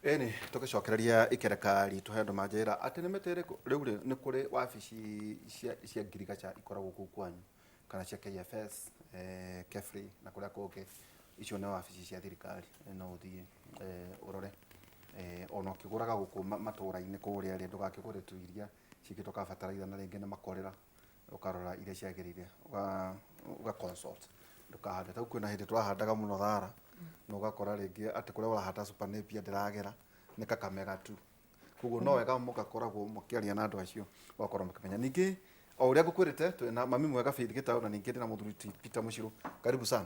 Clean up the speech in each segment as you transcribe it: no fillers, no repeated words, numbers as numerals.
Ĩni tũgĩcokereria ikereka ritũ he andũ manjĩra atĩ nĩ mĩtĩ ĩrĩkũ rĩu rĩ, nĩ kũrĩ wabici cia ngirigaca ikoragwo kũu kwanyu kana cia KFS, KEFRI na kũrĩa kũngĩ. Icio nĩ wabici cia thirikari, no ũthiĩ ũrore. Ona ũkĩgũraga gũkũ matũra-inĩ kũrĩa rĩ, ndũgakĩgũre tu iria ciĩkĩrĩtwo ka bataraitha na rĩngĩ nĩ makorera, ũkarora iria ciagĩrĩire, ũga consult ndũkahande. Ta rĩu kwĩna hĩndĩ tũrahandaga mũno thara, na ũgakora rĩngĩ atĩ kũrĩa ũrahanda Super Napier ndĩragera, nĩ Kakamega tu. Koguo no wega mũgakoragwo mũkĩaria na andũ acio, mũgakorwo mũkĩmenya. Ningĩ o ũrĩa ngũkwĩrĩte, twĩna mami mwega Faith Gĩtaũ na ningĩ ndĩna mũthuri ti Peter Mũcirũ. Karibu sana.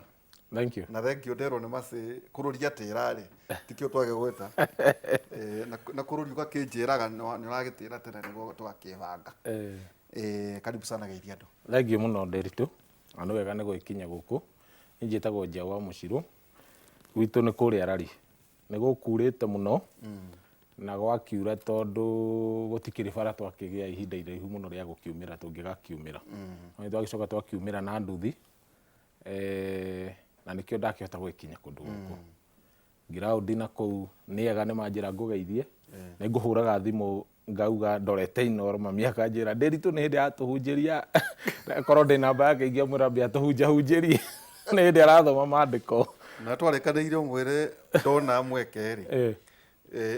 Thank you. Na thank you nderwo nĩ macĩ kũrũria tĩra rĩ tikĩo twagĩgwĩta. Na kũrũria ũgakĩnjĩraga nĩ ũragĩtĩra tene nĩguo tũgakĩbanga. Karibu sana geithia andũ. Thank you mũno Nderitu, na nĩ wega nĩ gũgĩkinya gũkũ. Niĩ njĩtagwo Njaũ wa Mũcirũ, gwitũ nĩ kũrĩa Rari. Nĩ gũkurĩte mũno na gwakiura tondũ gũtikĩrĩ bara twakĩgĩa ihinda iraihu mũno rĩa gũkiumĩra tũngĩgakiumĩra. No nĩ twagĩcoka twakiumĩra na nduthi, na nĩkĩo ndakĩhota gũgĩkinya kũndũ gũkũ. Ground na kũu nĩ ega nĩ manjĩra ngũgeithie, nĩ ngũhũraga thimũ ngauga ndorete Inooro, mami akanjĩra Nderitu nĩ hĩndĩ aratũhunjĩria, korwo ndĩ namba yake ingĩamwĩra ambe atũhunjahunjĩrie nĩ hĩndĩ arathoma maandĩko. Na twarĩkanĩire ũmwĩre ndona mweke rĩ,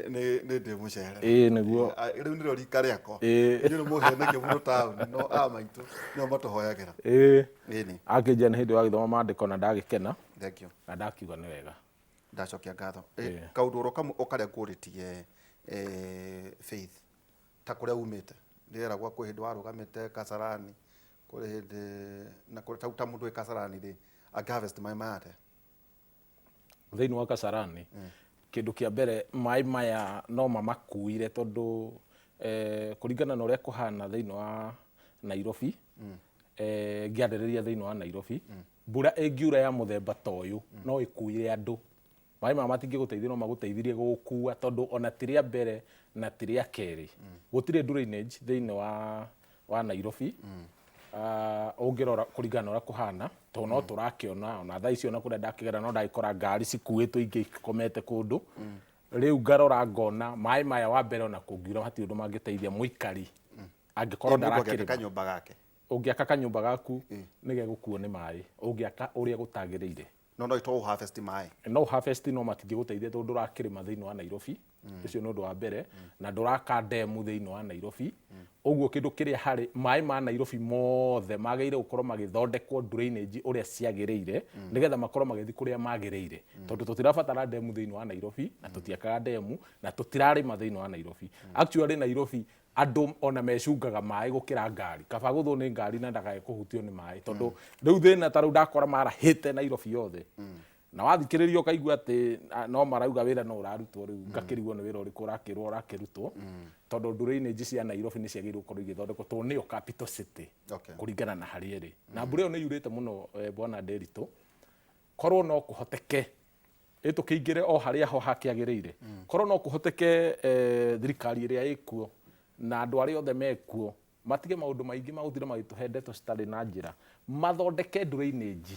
nĩ ndĩmũcerera. Ĩĩ nĩguo. Rĩu nĩrĩo rika rĩakwa. Inyuĩ nĩ mũhenagia mũno taũni, no a maitũ nĩo matũhoyagĩra. Ĩni. Akĩnjĩra nĩ hĩndĩ wagĩthoma maandĩko na ndagĩkena. Thank you. Na ndakiuga nĩ wega. Ndacokia ngatho. Kaũndũ oro kamwe o karĩa ngũrĩtie, Faith, ta kũrĩa umĩte, ndĩreragwo kwĩ hĩndĩ warũgamĩte Kasarani, kũrĩ hĩndĩ na kũrĩ, ta mũndũ wĩ Kasarani rĩ, angĩ harvest maĩ maya atĩa? Thĩinĩ wa Kasarani, kĩndũ kĩa mbere maĩ maya no mamakuire tondũ kũringana na ũrĩa kũhana thĩinĩ wa Nairobi, ngĩarĩrĩria thĩinĩ wa Nairobi, mbura ĩngiura ya mũthemba ta ũyũ no ĩkuire andũ. Maĩ maya matingĩgũteithia no magũteithirie gũgũkua tondũ ona ti rĩa mbere na ti rĩa kerĩ. Gũtirĩ drainage thĩinĩ wa Nairobi. Ũngĩrora kũringana na ũrĩa kũhana, tondũ no tũrakĩona ona thaa ici ona kũrĩa ndakĩgera no ndagĩkora ngari cikuĩtwo ingĩ ikomete kũndũ. Rĩu ngarora ngona maĩ maya wa mbere ona kũngiura hatirĩ ũndũ mangĩteithia mũikari angĩkorwo Mũndũ angĩaka ndarakĩrĩma. Kanyũmba gake. Ũngĩaka kanyũmba gaku nĩ gegũkuo nĩ maĩ, ũngĩaka ũrĩa gũtagĩrĩire. No ito harvest maĩ. No harvest no matingĩgũteithia tondũ ndũrakĩrĩma thĩinĩ wa Nairobi. Ũcio nĩ ũndũ wa mbere, na ndũraka ndemu thĩinĩ wa Nairobi. Ũguo kĩndũ kĩrĩa harĩ maĩ ma Nairobi mothe magĩrĩire gũkorwo magĩthondekwo drainage ũrĩa ciagĩrĩire, nĩgetha makorwo magĩthiĩ kũrĩa magĩrĩire, tondũ tũtirabatara ndemu thĩinĩ wa Nairobi na tũtiakaga ndemu na tũtirarĩma thĩinĩ wa Nairobi. Actually Nairobi andũ ona mecungaga maĩ gũkĩra ngari, kaba gũthwo nĩ ngari na ndakae kũhutio nĩ maĩ, tondũ rĩu thĩna ta rĩu ndakora marahĩte Nairobi yothe, na wathikĩrĩria ũkaigua atĩ no marauga wĩra no ũrarutwo. Rĩu ngakĩrigwo nĩ wĩra ũrĩkũ ũrakĩrwo ũrakĩrutwo, tondũ drainage cia Nairobi nĩ ciagĩrĩirwo gũkorwo igĩthondekwo tondũ nĩyo capital city kũringana na harĩa ĩrĩ. Na mbura ĩyo nĩ yurĩte mũno, bwana Nderitu. Korwo no kũhoteke ĩ tũkĩingĩre o harĩa ho hakĩagĩrĩire, korwo no kũhoteke, thirikari ĩrĩa ĩkuo na andũ arĩa othe mekuo matige maũndũ maingĩ magũtinda magĩtũhe ndeto citarĩ na njĩra, mathondeke drainage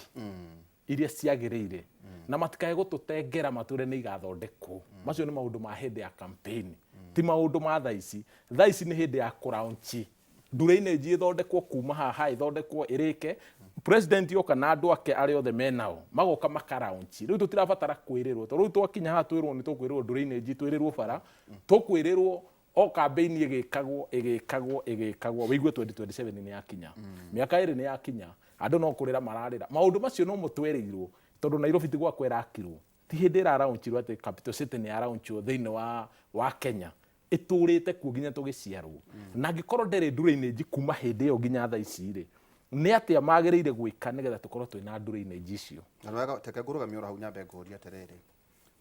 iria ciagĩrĩire na matikae gũtũtengera matwĩre nĩ igathondekwo. Macio nĩ maũndũ ma hĩndĩ ya campaign, ti maũndũ ma thaa ici. Thaa ici nĩ hĩndĩ ya kũraunchi drainage, ĩthondekwo kuma haha, ĩthondekwo ĩrĩke. President oka na andũ ake arĩa othe menao magoka makaraunchi. Rĩu tũtirabatara kwĩrĩrwo, tondũ rĩu twakinya haha twĩrwo nĩ tũkwĩrĩrwo drainage, twĩrĩrwo bara, tũkwĩrĩrwo o campaign ĩgĩkagwo ĩgĩkagwo ĩgĩkagwo, wĩigue 2027 nĩ yakinya, mĩaka 2 nĩ yakinya, andũ no kũrĩra mararĩra. Maũndũ macio no mũtwerĩirwo, tondũ Nairobi ti gwakwa ĩrakirwo, ti hĩndĩ ĩraraunchirwo atĩ capital city nĩ yaraunchwo thĩinĩ wa Kenya, ĩtũrĩte kuo nginya tũgĩciarwo. Na angĩkorwo ndĩrĩ drainage kuma hĩndĩ ĩyo nginya thaa ici rĩ, nĩ atĩa magĩrĩire gwĩka nĩgetha tũkorwo twĩna drainage icio? Na nĩ wega, reke ngũrũgamie oro hau nyambe ngũrie atĩrĩrĩ,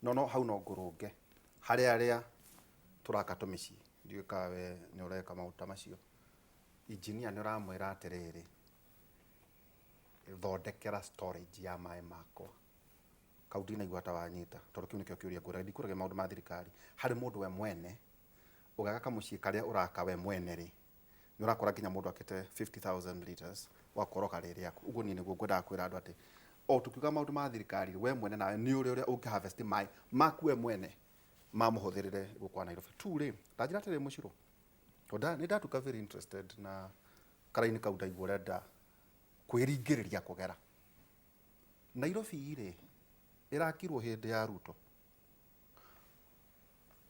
no hau no ngũrũnge harĩ arĩa tũraka tũmĩciĩ, ndiũĩ kana we nĩ ũreka maũndũ ta macio. Engineer nĩ ũramwĩra atĩrĩrĩ, thondekera storage ya maĩ makwa. Kau ndinaigua ta wanyita, tondũ kĩu nĩkĩo kĩũria ngũragia. Ndikũragia maũndũ ma thirikari, harĩ mũndũ we mwene ũgaka kamũciĩ karĩa ũraka we mwene rĩ, nĩ ũrakora nginya mũndũ akĩte 50,000 liters ũgakora karĩ rĩaku. Ũguo niĩ nĩguo ngwendaga kwĩra andũ atĩ o tũkiuga maũndũ ma thirikari, we mwene nawe nĩ ũrĩ ũrĩa ũngĩ harvest maĩ maku we mwene. Mamũhũthĩrĩre gũkũ Nairobi tu rĩ, ndanjĩra atĩrĩ mũcirũ, tondũ nĩ ndatuĩka very interested na karaini kau, ndaigua ũrenda kwĩringĩrĩria kũgera Nairobi rĩ, ĩrakirwo hĩndĩ ya Ruto.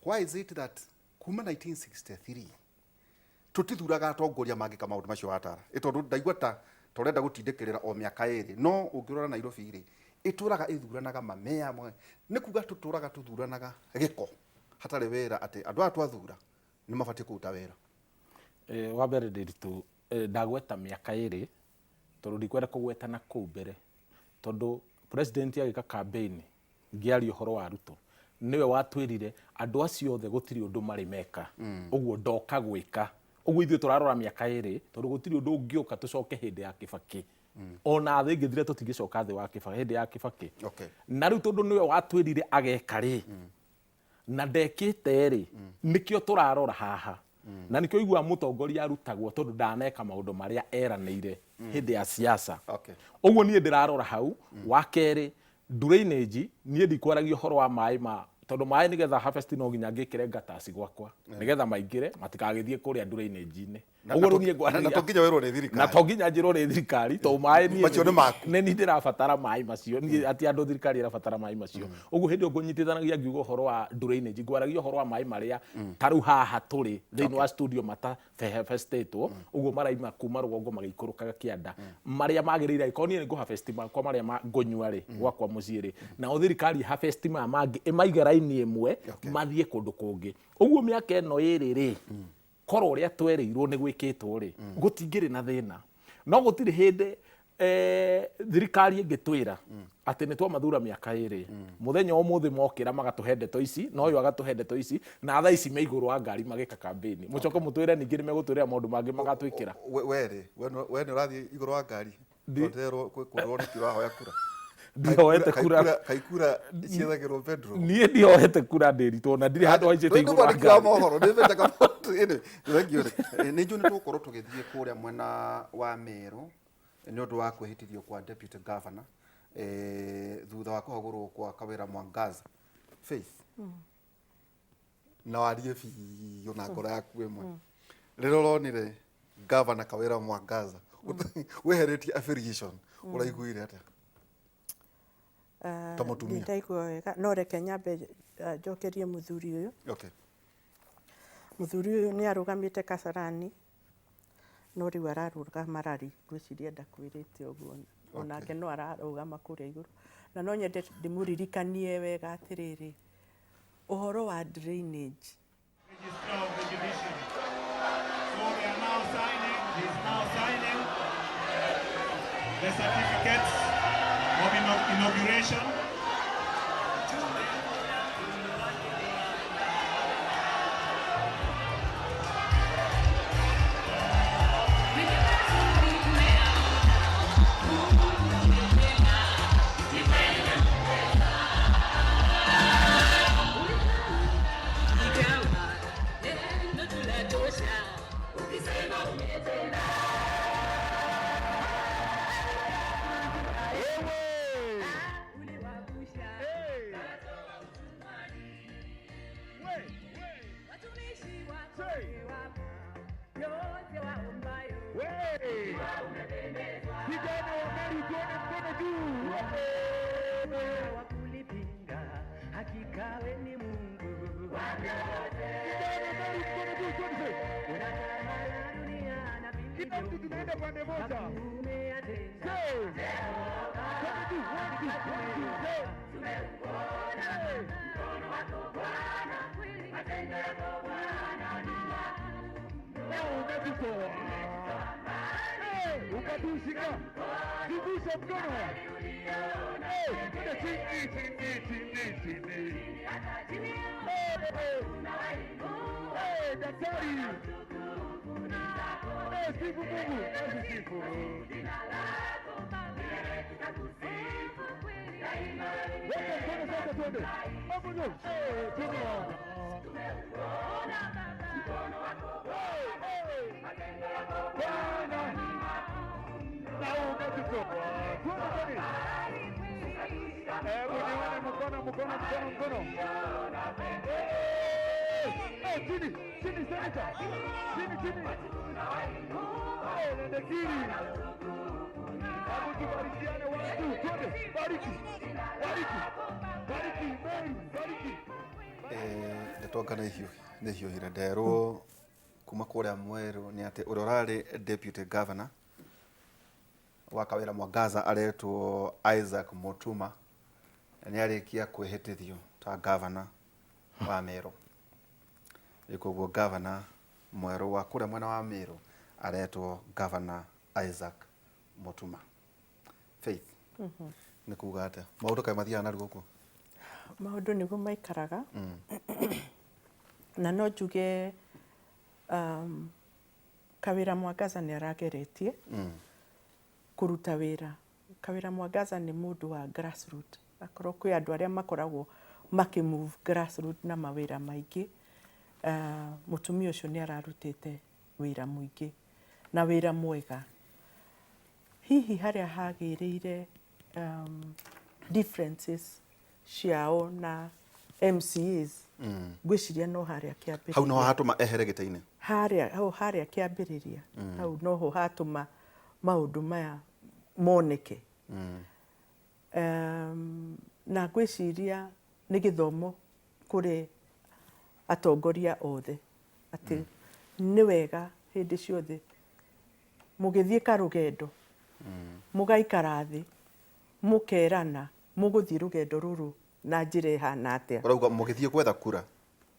Why is it that kuma 1963 tutithuraga atongoria mangĩka maũndũ macio watara? Ĩ tondũ ndaigua ta tũrenda gũtindĩkĩrĩra o mĩaka 2, no ũngĩrora Nairobi rĩ, ĩtũraga ĩthuranaga mamea nĩ kuga tũtũraga tũthuranaga gĩko hatarĩ wĩra, atĩ andũ aya twathura nĩ mabatiĩ kũruta wĩra. Wa mbere, Ndiritu, ndagweta mĩaka 2 tondũ ndikwenda kũgweta na kũu mbere, tondũ president agĩka campaign ngĩaria ũhoro wa Ruto, nĩwe watwĩrire andũ acio othe gũtirĩ ũndũ marĩ meka. Ũguo ndoka gwĩka ũguo, ithuĩ tũrarora mĩaka 2 tondũ gũtirĩ ũndũ ũngĩũka tũcoke hĩndĩ ya Kĩbakĩ. Ona thĩ ĩngĩthire, tũtingĩcoka thĩ wa Kĩbakĩ, hĩndĩ ya Kĩbakĩ. Na rĩu tondũ nĩwe watwĩrire ageka rĩ, na ndekĩte rĩ, nĩkĩo tũrarora haha, na nĩkĩo iguaga mũtongoria arutagwo tondũ ndaneka maũndũ marĩa eranĩire hĩndĩ ya siasa. Ũguo niĩ ndĩrarora hau. Wa kerĩ, drainage, niĩ ndikwaragia ũhoro wa maĩ ma, tondũ maĩ nĩgetha harvest no nginya ngĩkĩre gutters gwakwa nĩgetha maingĩre, matikagĩthiĩ kũrĩa drainage-inĩ. Ũguo rĩu niĩ ngwarĩria, na to nginya wĩrwo nĩ thirikari. Na to nginya njĩrwo nĩ thirikari, tondũ maĩ niĩ Macio nĩ maku. Nĩ niĩ ndĩrabatara maĩ macio niĩ, ati andũ thirikari ĩrabatara maĩ macio. Ũguo hĩndĩ ĩyo ngũnyitithanagia ngiuga ũhoro wa drainage, ngwaragia ũhoro wa maĩ marĩa ta rĩu haha tũrĩ thĩinĩ wa studio mataharvestĩtwo, ũguo maraima kuma rũgongo magĩikũrũkaga kĩanda, marĩa magĩrĩire. Angĩkorwo niĩ nĩ ngũ-harvest makwa marĩa ngũnyua rĩ gwakwa mũciĩ rĩ, nao thirikari harvest maya mangĩ ĩmaige raini ĩmwe mathiĩ kũndũ kũngĩ. Ũguo mĩaka ĩno 2 rĩ, korwo ũrĩa twerĩirwo nĩ gwĩkĩtwo rĩ, gũtingĩrĩ na thĩna. No gũtirĩ hĩndĩ thirikari ĩngĩtwĩra atĩ nĩ twamathura mĩaka 2, mũthenya ũmũthĩ mokĩra magatũhe ndeto ici, na ũyũ agatũhe ndeto ici, na thaa ici me igũrũ wa ngari magĩka kambĩni, mũcoke mũtwĩre ningĩ nĩ megũtwĩrĩra maũndũ mangĩ magatwĩkĩra. We rĩ, we nĩ ũrathiĩ igũrũ wa ngari? Ndĩrerwo kwĩ kũndũ wonekire ũrahoya kura. Ndihoete kura. Kaikura ciethagĩrwo bedroom. Niĩ ndihoete kura, ndĩritwo na ndirĩ handũ haicĩte igũrũ wa mwandĩki wa ngari. Mohoro nĩ mendaga maũndũ. Thank you. Nĩ njũĩ nĩ tũgũkorwo tũgĩthiĩ kũrĩa mwena wa Meru nĩ ũndũ wa kwĩhĩtithio kwa deputy governor, thutha wa kũhagũrwo kwa Kawĩra Mwangaza. Faith, na warie biũ na ngoro yaku ĩmwe, rĩrĩa ũronire governor Kawĩra Mwangaza weheretie affiliation, ũraiguire atĩa ta mũtumia? Ndaigua wega, no reke nyambe njokerie mũthuri ũyũ. Mũthuri ũyũ nĩ arũgamĩte Kasarani, no rĩu ararũgama rari, ngwĩciria ndakwĩrĩte ũguo. Onake no ararũgama kũrĩa igũrũ, na no nyende ndĩmũririkanie wega atĩrĩrĩ, ũhoro wa drainage. Registrar of the Judiciary. So they are now signing, he's now signing the certificates of inauguration. Vijana wa Meru, tuone mkono juu. Wakulipinga, hakika we ni Mungu. Vijana wa Meru, mkono juu, tuone. Unatawala dunia na Kila mtu tunaenda pande moja. umeyatenda. Say. Mkono juu, one, two, one, two, say. Hey. Na umetutoa. Hey, ukatushika. Zungusha mkono. Hey, twende chini, chini, chini, chini. Hey, hey. Hey, daktari. Hey, sifu Mungu. Basi sifu. Weka mkono sasa twende. Hapo juu. Hey, tumeona. Hey, hey. Bwana. Na umetutoa. Twende, twende. Hebu nione mkono, mkono, mkono, mkono. Eh, chini, chini, senator. Chini, chini. Eh, Nendekiri. Hebu tubarikiane watu. Twende, bariki. Bariki. Bariki, Mary, bariki. Eh, ndeto nĩ nĩ hiũhire nderwo kuma kũrĩa Mwerũ nĩ atĩ ũrĩa ũrarĩ deputy governor wa Kawĩra Mwangaza aretwo Isaac Mutuma nĩ arĩkia kwĩhĩtithio ta governor wa Meru. Rĩu koguo governor mwerũ wa kũrĩa mwena wa Meru aretwo Governor Isaac Mutuma. Faith, nĩ kuga atĩa? Maũndũ kaĩ mathiaga narua ũguo? Maũndũ nĩguo maikaraga na no njuge Kawĩra Mwangaza nĩ arageretie kũruta wĩra. Kawĩra Mwangaza nĩ mũndũ wa grassroot. Akorwo kwĩ andũ arĩa makoragwo makĩ move grassroot na mawĩra maingĩ, mũtumia ũcio nĩ ararutĩte wĩra mũingĩ na wĩra mwega. Hihi harĩa hagĩrĩire differences ciao na MCAs, ngwĩciria no harĩa kĩambĩrĩria. Hau noho hatũma ehere gĩtĩ-inĩ. Harĩa hau, harĩa kĩambĩrĩria hau noho hatũma maũndũ maya moneke. Na ngwĩciria nĩ gĩthomo kũrĩ atongoria othe atĩ nĩ wega hĩndĩ ciothe mũgĩthiĩ karũgendo mũgaikara thĩ mũkerana mũgũthiĩ rũgendo rũrũ na njĩra ĩhana atĩa. Ũrauga mũgĩthiĩ gwetha kura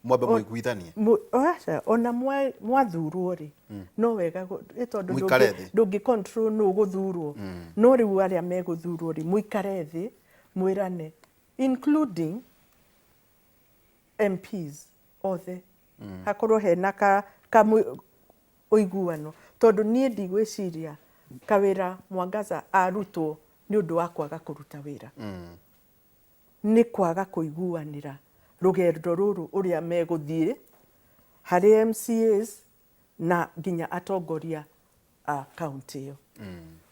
mwambe mũiguithanie. Aca, ona mwathurwo rĩ, no wega ĩ tondũ Mũikare thĩ. Ndũngĩ control nũ ũgũthurwo, no rĩu arĩa megũthurwo rĩ, mũikare thĩ mwĩrane, including MPs othe, hakorwo hena ka ũiguano, tondũ niĩ ndigwĩciria Kawĩra Mwangaza arutwo nĩ ũndũ wa kwaga kũruta wĩra, nĩ kwaga kũiguanĩra rũgendo rũrũ ũrĩa megũthiĩ harĩ MCAs na nginya atongoria a kaunti ĩyo.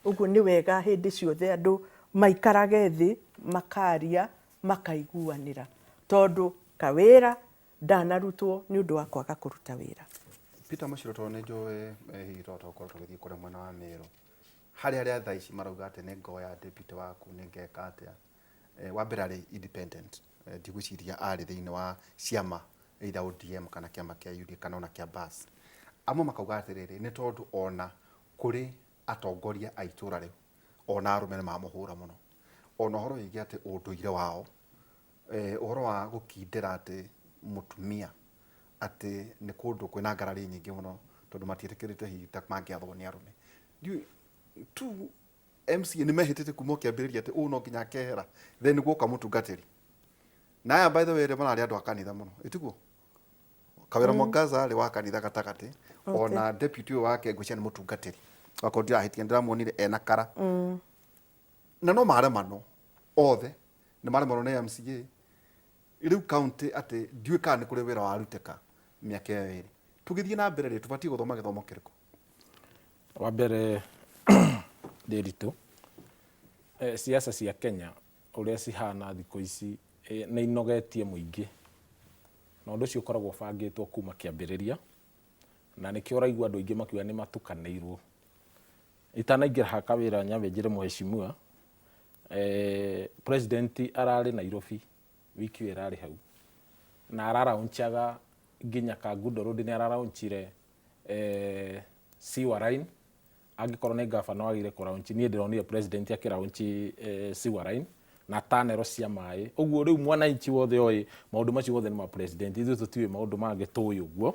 Ũguo nĩ wega hĩndĩ ciothe andũ maikarage thĩ makaria makaiguanĩra, tondũ Kawĩra ndanarutwo nĩ ũndũ wa kwaga kũruta wĩra. Peter Mũciro, tondũ nĩ njũĩ hihi twahota gũkorwo tũgĩthiĩ kũrĩa mwena wa Meru harĩ arĩa thaa ici marauga atĩ nĩ ngoya deputy waku, nĩ ngeka atĩa. Wa mbere arĩ independent, ndigwĩciria arĩ thĩinĩ wa ciama either ODM kana kĩama kĩa UDA kana ona kĩa BAS. Amwe makauga atĩrĩrĩ, nĩ tondũ ona kũrĩ atongoria a itũra rĩu ona arũme nĩ mamũhũra mũno, ona ũhoro wĩgiĩ atĩ ũndũire wao, ũhoro wa gũkindĩra atĩ mũtumia atĩ nĩ kũndũ kwĩna ngarari nyingĩ mũno tondũ matiĩtĩkĩrĩte hihi ta mangĩathwo nĩ arũme. Ndiũĩ tu MCA nĩ mehĩtĩte kuma o kĩambĩrĩria atĩ ũũ no nginya akehera, then guoka mũtungatĩri. Na aya, by the way, mararĩ andũ a kanitha mũno, ĩtiguo? Kawĩra Mwangaza arĩ wa kanitha gatagatĩ, ona deputy ũyũ wake ngwĩciria nĩ mũtungatĩri, wakorwo ndirahĩtia ndĩramuonire ena kara na no maremanwo othe nĩ maremanwo nĩ MCA rĩu county atĩ ndiũĩ kana nĩ kũrĩ wĩra warutĩka mĩaka ĩyo ĩrĩ. Tũgĩthiĩ na mbere rĩ, tũbatiĩ gũthoma gĩthomo kĩrĩkũ? Wa mbere, Ndĩritũ, siasa cia Kenya ũrĩa cihana thikũ ici, nĩ inogetie mũingĩ, na ũndũ ũcio ũkoragwo ũbangĩtwo kuma kĩambĩrĩria, na nĩkĩo ũraigua andũ aingĩ makiuga nĩ matukanĩirwo. Itanaingĩra ha Kawĩra, nyambe njĩre mheshimiwa, president ararĩ Nairobi wiki ĩyo ĩrarĩ hau na araraunchaga nginya Kangundo Road, nĩ araraunchire sewer line. Angĩkorwo nĩ gavana wagĩrĩire kũraunchi, niĩ ndĩronire president akĩraunchi sewer line na tanero cia maĩ. Ũguo rĩu mwananchi wothe oĩ maũndũ macio mothe nĩ ma president, ithuĩ tũtiũĩ maũndũ mangĩ tũĩ ũguo.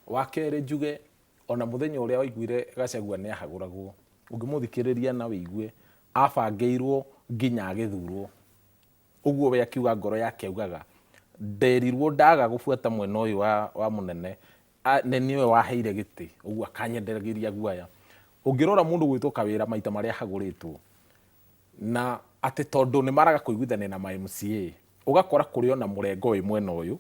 Wa kerĩ, njuge ona mũthenya ũrĩa waiguire Gachagua nĩ ahagũragwo, ũngĩmũthikĩrĩria na wĩigue abangĩirwo nginya agĩthurwo ũguo, we akiuga ngoro yake augaga nderirwo ndaga gũbuata mwena ũyũ wa mũnene nĩ nĩwe waheire gĩtĩ, ũguo akanyendereria guaya. Ũngĩrora mũndũ gwĩtwo Kawĩra maita marĩa ahagũrĩtwo na atĩ tondũ nĩ maraga kũiguithania na ma MCA, ũgakora kũrĩ ona mũrengo wĩ mwena ũyũ,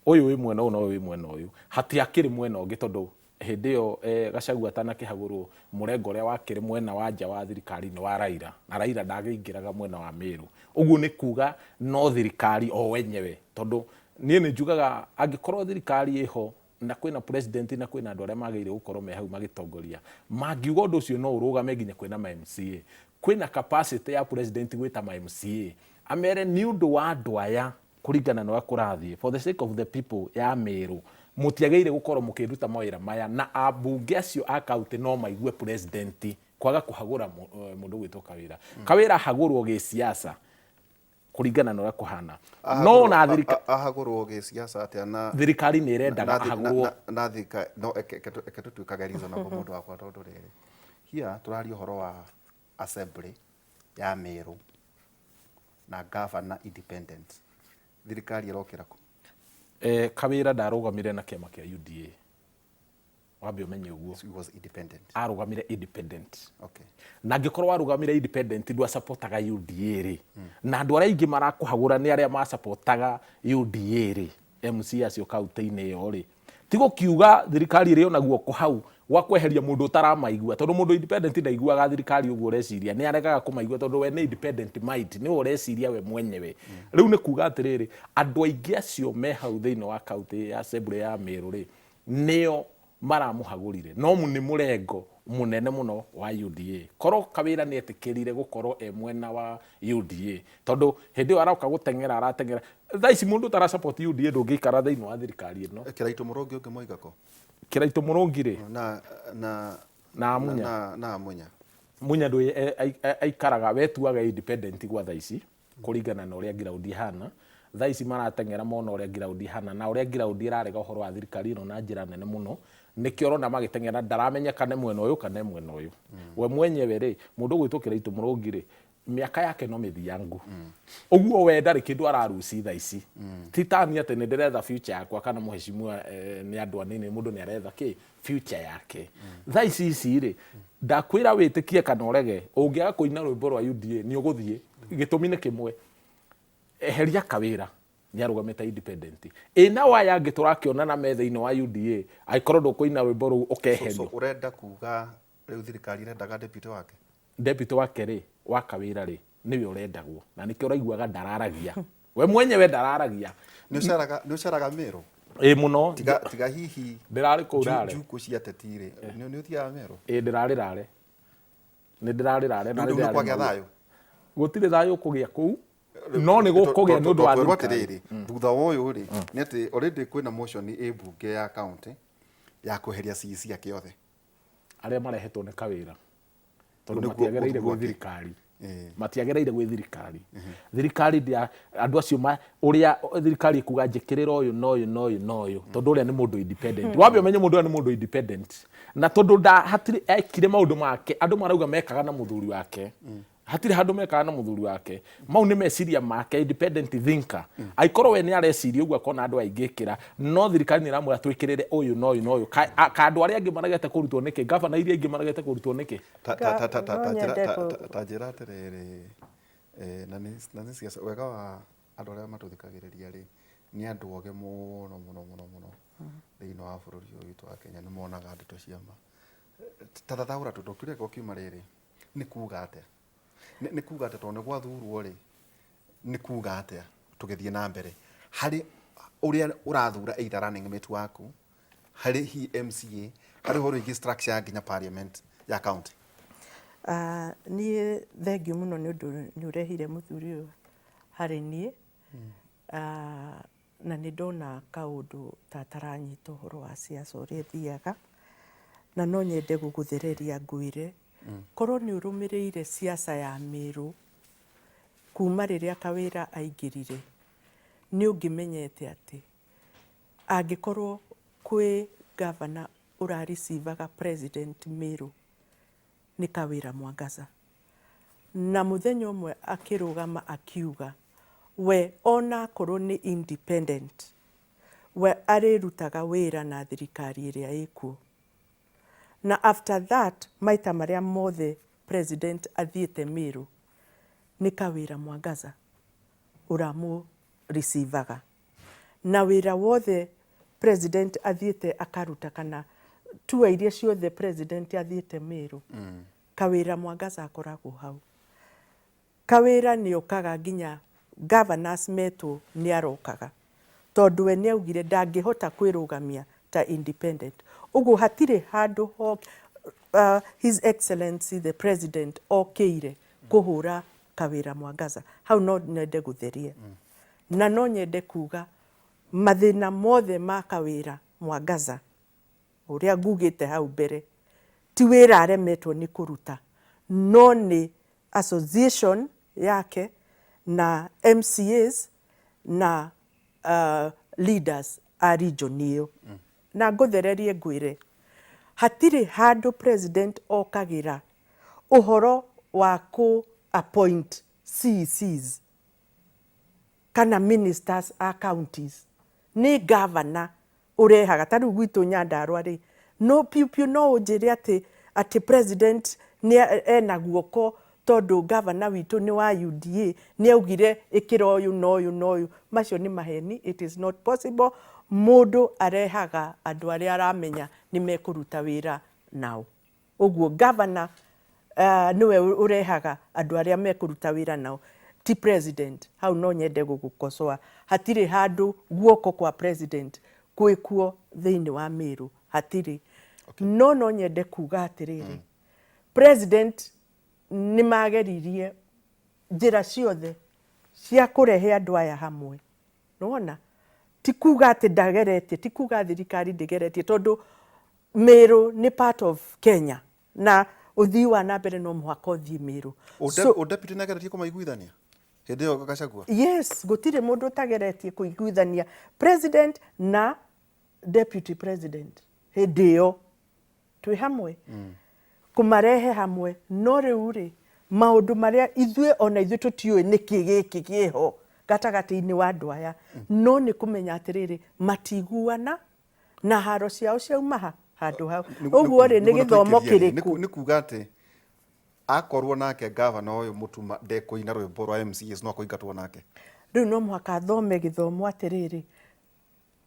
ũyũ wĩ mwena ũyũ na ũyũ wĩ mwena ũyũ, hatiakĩrĩ mwena ũngĩ tondũ Hĩndĩ ĩyo Gachagua atanakĩhagũrwo, mũrengo ũrĩa wakĩrĩ mwena wa nja wa thirikari nĩ wa Raila, na Raila ndakĩingĩraga mwena wa Meru. Ũguo nĩ kuga no thirikari o wenyewe, tondũ niĩ nĩ njugaga angĩkorwo thirikari ĩho na kwĩna president na kwĩna andũ arĩa magĩrĩire gũkorwo me hau magĩtongoria, mangiuga ũndũ ũcio no ũrũgame nginya kwĩna ma MCA. Kwĩna capacity ya president gwĩta ma MCA amere nĩ ũndũ wa andũ aya kũringana na ũrĩa kũrathiĩ, for the sake of the people ya Meru, mũtiagĩrĩire gũkorwo mũkĩruta mawĩra maya, na ambunge acio a county no maigue president kwaga kũhagũra mũndũ ũgwĩtwo Kawĩra. Kawĩra ahagũrwo gĩsiasa kũringana na ũrĩa kũhana, no na Ahagũrwo gĩsiasa atĩa na thirikari nĩ ĩrendaga ahagũrwo? Na thirikari no eke tũtuĩkage reasonable, mũndũ wakwa, tondũ rĩrĩ here tũraria ũhoro wa assembly ya Meru na governor independent, thirikari ĩrokĩra kũ? Kawĩra ndarũgamire na kĩama kĩa UDA, wambe ũmenye ũguo. He was independent. Arũgamire independent. Okay. Na angĩkorwo warũgamire independent, ndwasapotaga UDA rĩ, na andũ arĩa aingĩ marakũhagũra nĩ arĩa masapotaga UDA rĩ, MC acio kaunti-inĩ ĩyo rĩ, ti gũkiuga thirikari ĩrĩ ona guoko hau gwa kweheria mũndũ ũtaramaigua, tondũ mũndũ independent ndaiguaga thirikari ũguo ũreciria, nĩ aregaga kũmaigua tondũ we nĩ independent mind, nĩwe ũreciria we mwenyewe. Rĩu nĩ kuga atĩrĩrĩ, andũ aingĩ acio me hau thĩinĩ wa kaunti ya assembly ya Meru rĩ, nĩo maramũhagũrire, no nĩ mũrengo mũnene mũno wa UDA. Korwo Kawĩra nĩ etĩkĩrire gũkorwo e mwena wa UDA, tondũ hĩndĩ ĩyo aroka gũteng'era arateng'era, thaa ici mũndũ ũtara support UDA ndũngĩikara thĩinĩ wa thirikari ĩno. Kĩraitũ Mũrũngi ũngĩ moiga kũ? Kĩraitũ Mũrũngi rĩ, na na Munya. Na Munya. Munya ndũ aikaraga wetuaga independent gwa thaa ici, kũringana na ũrĩa ground ihana thaa ici. Marateng'era mona ũrĩa ground ihana na ũrĩa ground ĩrarega ũhoro wa thirikari ĩno na njĩra nene mũno, nĩkĩo ũrona magĩteng'era. Ndaramenyeka nĩ mwena ũyũ kana nĩ mwena ũyũ. We mwenyewe rĩ, mũndũ ũgwĩtwo Kĩraitũ Mũrũngi rĩ, mĩaka yake no mĩthiangu ũguo, we ndarĩ kĩndũ araruci thaa ici. Ti tani atĩ nĩ ndĩretha future yakwa kana mũheshimiwa, nĩ andũ anini, mũndũ nĩ aretha kĩ future yake thaa ici. Ici rĩ, ndakwĩra wĩtĩkie kana ũrege, ũngĩaga kũina rwĩmbo rwa UDA nĩ ũgũthiĩ. Gĩtũmi nĩ kĩmwe, eheria Kawĩra, nĩ arũgamĩte independent, ĩna waya angĩ tũrakĩonana me thĩinĩ wa UDA, angĩkorwo ndũkũina rwĩmbo rũu So, ũkeherio. So ũrenda kuga rĩu thirikari ĩrendaga deputy wake? Deputy wake rĩ, wa Kawĩra rĩ, nĩwe ũrendagwo, na nĩkĩo ũraiguaga ndararagia, we mwenyewe ndararagia. Nĩ ũceraga Meru? Ĩ mũno. Tiga hihi Ndĩrarĩ kũu rare. Njukũ cia ateti rĩ, nĩ ũthiaga Meru? Ĩ, ndĩrarĩ rare, nĩ ndĩrarĩ rare na Rĩu nĩ nĩ kwagĩa ndĩrarĩ. Thayũ? Gũtirĩ thayũ kũgĩa kũu, no nĩ gũkũgĩa nĩ ũndũ wa Twerwo thirikari. atĩrĩrĩ, thutha wa ũyũ rĩ, nĩ atĩ already kwĩna motion ĩ mbunge ya county ya kweheria CEC ake othe. Arĩa marehetwo nĩ Kawĩra, tondũ Nĩguo matiagĩrĩire ũthuri gwĩ wake. thirikari, matiagĩrĩire gwĩ thirikari. Thirikari ndĩa andũ acio ũrĩa thirikari ĩkuga njĩkĩrĩra ũyũ na ũyũ na ũyũ na ũyũ, tondũ ũrĩa nĩ mũndũ independent. Wambe ũmenye mũndũ ũrĩa nĩ mũndũ independent, na tondũ nda hatirĩ ekire maũndũ make, andũ marauga mekaga na mũthuri wake, hatirĩ handũ mekaga na mũthuri wake. Mau nĩ meciria make, independent thinker. Angĩkorwo we nĩ areciria ũguo akona andũ aingĩ ĩkĩra, no thirikari nĩ ĩramwĩra twĩkĩrĩre ũyũ na ũyũ na ũyũ. Ka andũ arĩa angĩ maregete kũrutwo nĩkĩ? Gavana iria ingĩ maregete kũrutwo nĩkĩ? Ta No njĩra nyende ta njĩra atĩrĩrĩ, na nĩ ciaca. Wega wa andũ arĩa matũthikagĩrĩria rĩ, nĩ andũ oge mũno mũno mũno mũno thĩinĩ wa bũrũri ũyũ witũ wa Kenya, nĩ monaga ndeto cia ma. Ta thathaũra tondũ kĩũria gĩakwa kiuma rĩrĩ, nĩ kuga atĩa? Nĩ kuga atĩa tondũ nĩ gwathurwo rĩ, nĩ kuga atĩa tũgĩthiĩ na mbere harĩ ũrĩa ũrathura either running mate waku, harĩ hi MCA, harĩ ũhoro wĩgiĩ structure ya nginya parliament ya county? Ah, niĩ thengiũ mũno nĩ ũndũ nĩ ũrehire mũthuri ũyũ harĩ niĩ. Ah, na nĩ ndona kaũndũ ta taranyita ũhoro wa siasa ũrĩa ĩthiaga, na no nyende gũgũthereria ngwĩre korwo nĩ ũrũmĩrĩire siasa ya Meru kuma rĩrĩa Kawĩra aingĩrire, nĩ ũngĩmenyete atĩ angĩkorwo kwĩ gavana ũrareceivaga president Meru nĩ Kawĩra Mwangaza. Na mũthenya ũmwe akĩrũgama akiuga we ona akorwo nĩ independent, we arĩrutaga wĩra na thirikari ĩrĩa ĩkuo. Na after that, maita marĩa mothe president athiĩte Meru nĩ Kawĩra Mwangaza ũramũ receivaga, na wĩra wothe president athiĩte akaruta kana Tua iria ciothe president athiĩte Meru, Kawĩra Mwangaza akoragwo hau. Kawĩra nĩ okaga nginya governors metwo nĩ arokaga, tondũ we nĩ augire ndangĩhota kwĩrũgamia ta independent. Ũguo hatirĩ handũ ho His Excellency the President okĩire kũhũra Kawĩra Mwangaza. Hau no nyende gũtheria. Na no nyende kuga mathĩna mothe ma Kawĩra Mwangaza ũrĩa ngugĩte hau mbere ti wĩra aremetwo nĩ kũruta, no nĩ association yake na MCAs na leaders a region ĩyo. Na ngũthererie ngwĩre hatirĩ handũ president okagĩra ũhoro wa kũ appoint CECs kana ministers a counties. Nĩ governor ũrehaga. Ta rĩu gwitũ Nyandarua rĩ, no piũ piũ no ũnjĩre atĩ president nĩ ena guoko tondũ governor witũ nĩ wa UDA nĩ augire ĩkĩra ũyũ na ũyũ na ũyũ. Macio nĩ maheni, it is not possible. Mũndũ arehaga andũ arĩa aramenya nĩ mekũruta wĩra nao. Ũguo governor nĩwe ũrehaga andũ arĩa mekũruta wĩra nao, ti president. Hau no nyende gũgũkosoa, hatirĩ handũ guoko kwa president gwĩkuo thĩinĩ wa Meru, hatirĩ. No no nyende kuga atĩrĩrĩ, president nĩ mageririe njĩra ciothe cia kũrehe andũ aya hamwe. Nĩwona, ti kuga atĩ ndageretie, ti kuga thirikari ndĩgeretie, tondũ Meru nĩ part of Kenya na ũthii wa na mbere no mũhaka ũthiĩ Meru. O deputy nĩageretie kũmaiguithania hĩndĩ ĩyo Gachagua? Yes, gũtirĩ mũndũ ũtageretie kũiguithania president na deputy president hĩndĩ ĩyo twĩ hamwe, kũmarehe hamwe. No rĩu rĩ, maũndũ marĩa ithuĩ ona ithuĩ tũtiũĩ nĩkĩ gĩkĩ kĩho gatagatĩ-inĩ wa andũ aya, no nĩ kũmenya atĩrĩrĩ, matiguana na haro ciao ciauma ha handũ hau. Ũguo rĩ, nĩ gĩthomo kĩrĩkũ? Nĩ kuga atĩ akorwo nake gavana ũyũ Mũtuma ndekũina rwĩmbo rwa MCAs, no akũingatwo nake. Rĩu no mũhaka athome gĩthomo atĩrĩrĩ,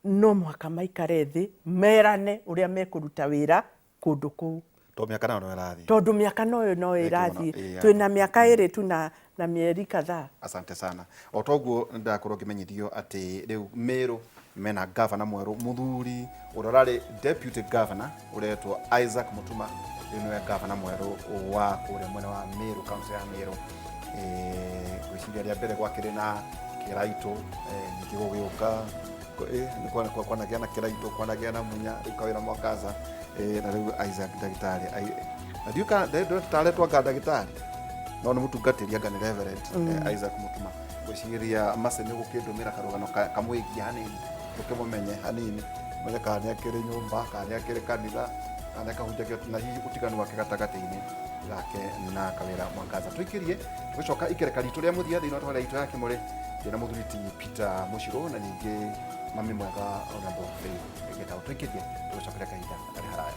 no mũhaka maikare thĩ merane ũrĩa mekũruta wĩra kũndũ kũu. Tondũ mĩaka nayo no ĩrathiĩ. Tondũ mĩaka noyo no ĩrathiĩ. Twĩna mĩaka 2 tu na mĩeri kadhaa. Asante sana. O toguo ndakorwo ngĩmenyithio atĩ rĩu Meru mena gavana mwerũ, mũthuri ũrĩa ũrarĩ deputy governor ũretwo Isaac Mutuma, rĩu nĩwe gavana mwerũ wa kũrĩa mwena wa Meru, kaunti ya Meru. Ngwĩciria rĩa mbere gwakĩrĩ na Kĩraitũ, ningĩ gũgĩũka kwanagĩa na Kĩraitũ, kwanagĩa na Munya, rĩu Kawĩra Mwangaza, na rĩu Isaac ndagĩtarĩ. Na ndiũĩ kana taretwo anga ndagĩtarĩ, no nĩ mũtungatĩri anga nĩ reverend, Isaac Mutuma. Ngwĩciria Mercy nĩ ũgũkĩndũmĩra karũgano kamwĩgiĩ hanini, tũkĩmũmenye hanini, menye kana nĩ akĩrĩ nyũmba, kana nĩ akĩrĩ kanitha, kana nĩ akahunjagia, na hihi ũtiganu wake gatagatĩ-inĩ gake na Kawĩra Mwangaza. Tũikĩrie tũgĩcoka ikereka ritũ rĩa mũthia thĩinĩ wa tabarĩra itũ ya Kĩmũrĩ ndĩna mũthuri ti Peter Mũcirũ na ningĩ mami mwega Honorable Faith Gĩtaũ. Tũikĩrie tũgĩcokeria kahinda gatarĩ haraya.